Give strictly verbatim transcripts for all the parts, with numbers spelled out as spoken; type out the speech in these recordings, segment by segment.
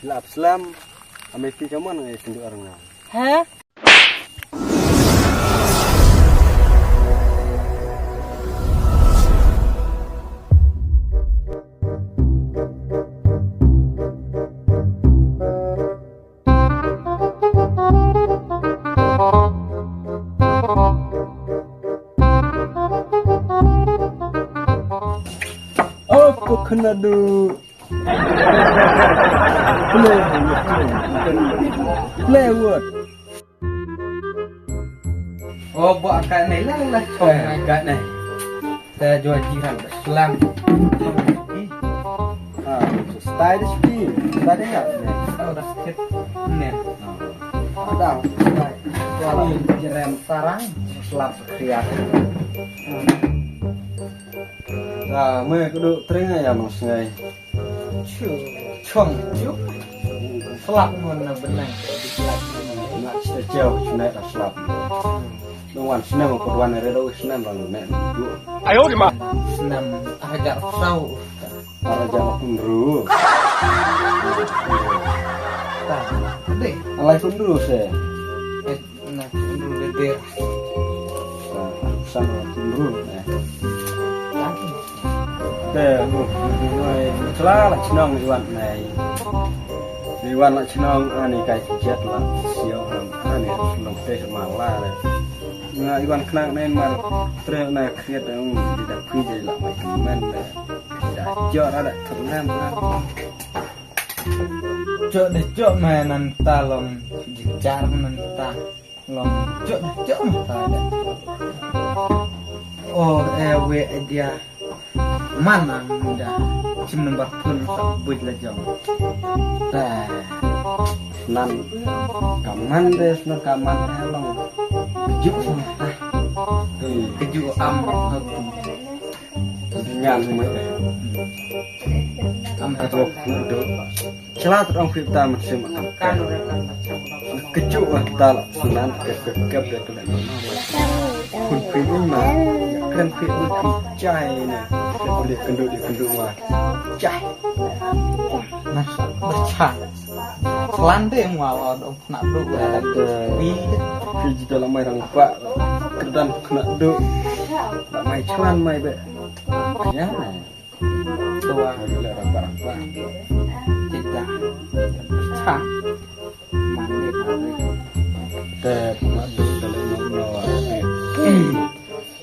Lap slam, ame pi kaman ngai tindu arnga. He? Oh, coconut du. Play, play, play. Play word. Oh, ba ka nei la la chong ka nei. Ta jo jiran slam. Ah, style spi. Style ya. Oh, das kit. Ne. Ada, style. Wala jerem sarang slap kriat. Ah, me kudu tring ya mang sngai. Chu, chong chu. Slap ngon na benang. Nak sejauh sunai dah slap. Nong wan senam apa wan redo senam lalu nek. Ayo di ma. Senam hajar sau. Hajar pun ru. Tah, deh. Alai pun ru se. Eh, na pun ru deh. Tah, sama pun ru. Eh. Tah. Te, mu, mu, mu, sela la chnong iwan nai. Iwan la chnong ani kai jet la. Sio ani long te mala le. Nga iwan khnang nen mar tre na kriat ang di da phi de la mai men de. Da jo ra da thurnem na. Jo de jo me nan ta long jijar nan ta long jo de jo me ta de. Oh, eh, we idea. Man ang da chim number phone sa buj la jong. Ta nan kaman de sna kaman de long. Juk sna. Keju am. Ngan me. Am ha tok do. Chla tu ong khit ta mat sim. Keju ta la sna ke ke ke de. Khun khri ma. Kren khri un khri chai na. Boleh kendu di kendu ma. Chai. Nah, bacha. Selan deh ma wa dong kena du. Wi. Khri jita la mai rang pa. Kedan kena du. La mai chlan mai be. Ya. Tua. Boleh rang pa rang pa. Kita. Bacha. Mane mane. Te ma du te le no no.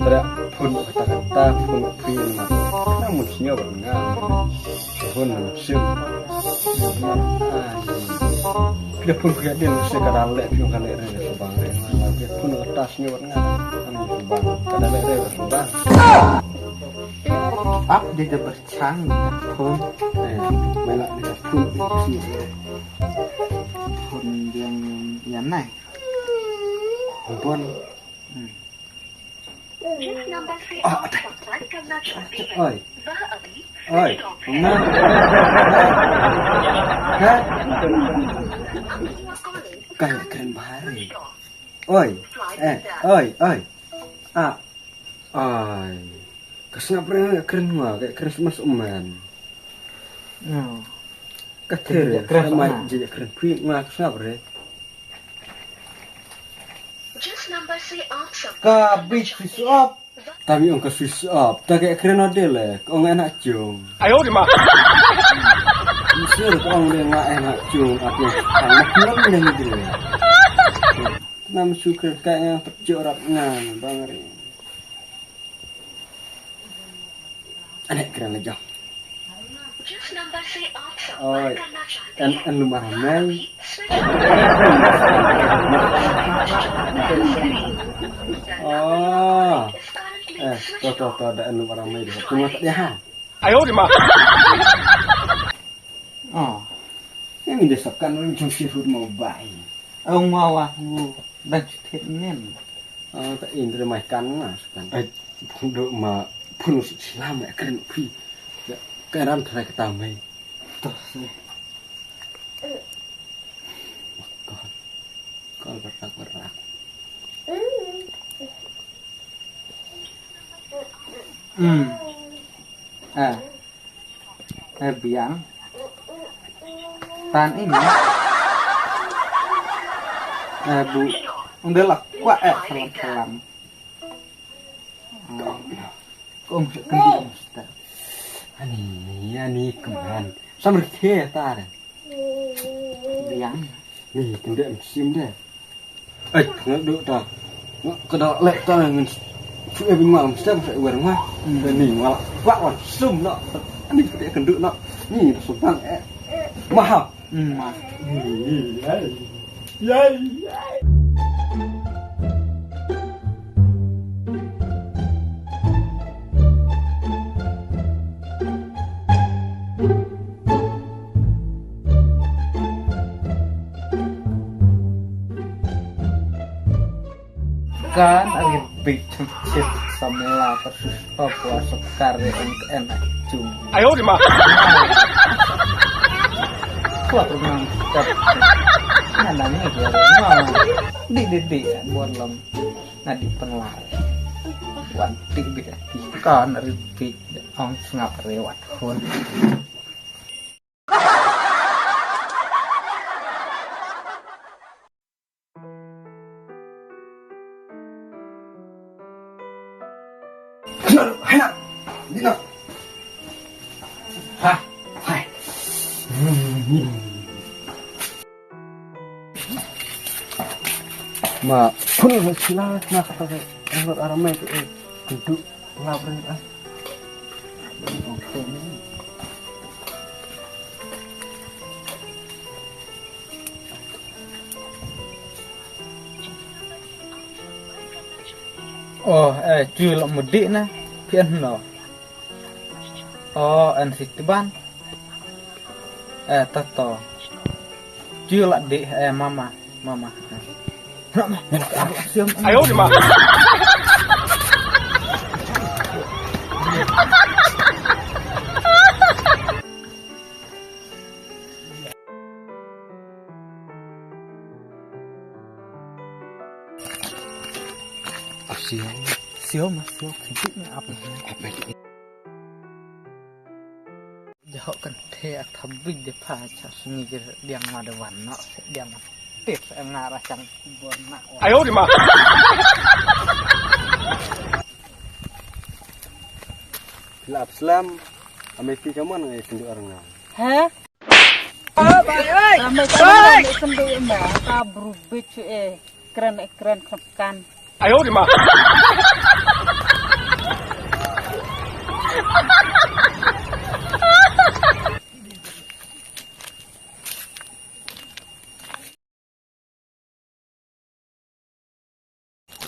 Tra phun kata kata phun phi ma. Na mun snyo ba nga. Phun na sim. Kida phun kida din se kada le phi ka le re le subang re. Kida phun kata snyo ba nga. Am subang. Kada le re subang. Ap di de berchang phun. Eh, mela di phun snyo. Phun yang yang nai. Bon. Hmm. जिस नंबर से आप संपर्क करना चाहते हैं, oi, वह अभी oi, switched off है। Ma. Ha? Kai kren bhari. Oi. Eh, oi, oi. Ah. Ai. Ka sngap re kren ma ka Christmas uman. Ka ther re ma ji kren phi ma ka sngap re. Ka bit switch off. Ta mi ong ka switch off. Ta ka kren ode le ka ong ana chung. Ayo di ma. Sir ka ong le nga ana chung apa yang nak ni ni. Nam su kren ka nga pecok rap nga bang re. Ane kren la jong. Oi, en en lumbar hamai. Oh. Eh, to to to da en lumbar hamai de. Cuma tak dia ha. Ayo di ma. Oh. Yang dia sakan jong si hut mau bai. Ong wa wa hu dan chutit nen. Ah, ta indre mai kan nga sakan. Ai, phun do ma phun us sila ma kren phi. Ya, kan ram trai kata mai. To se. Kol. Kol bertak bertak. Hmm. Ah. Eh, biang. Tan ini. Eh, bu. Unda la kwah eh salam-salam. Ah, ko um sa kendi mesti. Ani, ani keman. Samar ke tar. Biang. Ni kende sim de. Ai, ngat duk ta. Ngat kena lek ta ngan. Su e bing mal mesti mesti wer ma. Hmm. Ni mal. Wak wan sum nak. Ani kende kende nak. Ni sumpang eh. Maha. Hmm, ma. Ni, ai. Yai, yai. Kan ari bit chim chim samla ka sus pa pua sokar re en en a chung. Ayo di ma. Kuat rumang kat. Nana ni dia rumang. Di di di buat lom. Nadi penlar. Wan di bit ati kan ari bit ong sngap rewat hun. Hena, dina. Ha, hai. Ma, kun sila na kata ke. Rambut aramai ke, eh, duduk. Ngap rin ah. Oh, eh, cuy lok mudik na. Pian no. Oh, en si tiban. Eh, tato. Cuy lak dik, eh, mama, mama. Nak mah, nak apa siam? Ayo di mah. Siam. Siam, siam. Kejut ni apa? Apa? Jahok kan te a thabi de pha cha sngi je diang ma de wan no se diang ma tit se nga ra chang bor na. Ayo di ma. Lap slam. Ame pi kaman ngai sendu arnga. He? Oh, bai oi. Ame pi kaman ngai sendu ma ka bru bit eh. Kren eh kren khap kan. Ayo di ma.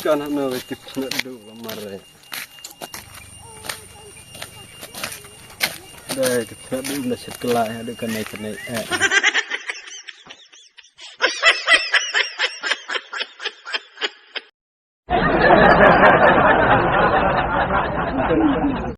Kan hano tip na du mare. Dai tip na du na set kelai adu kanai kanai eh.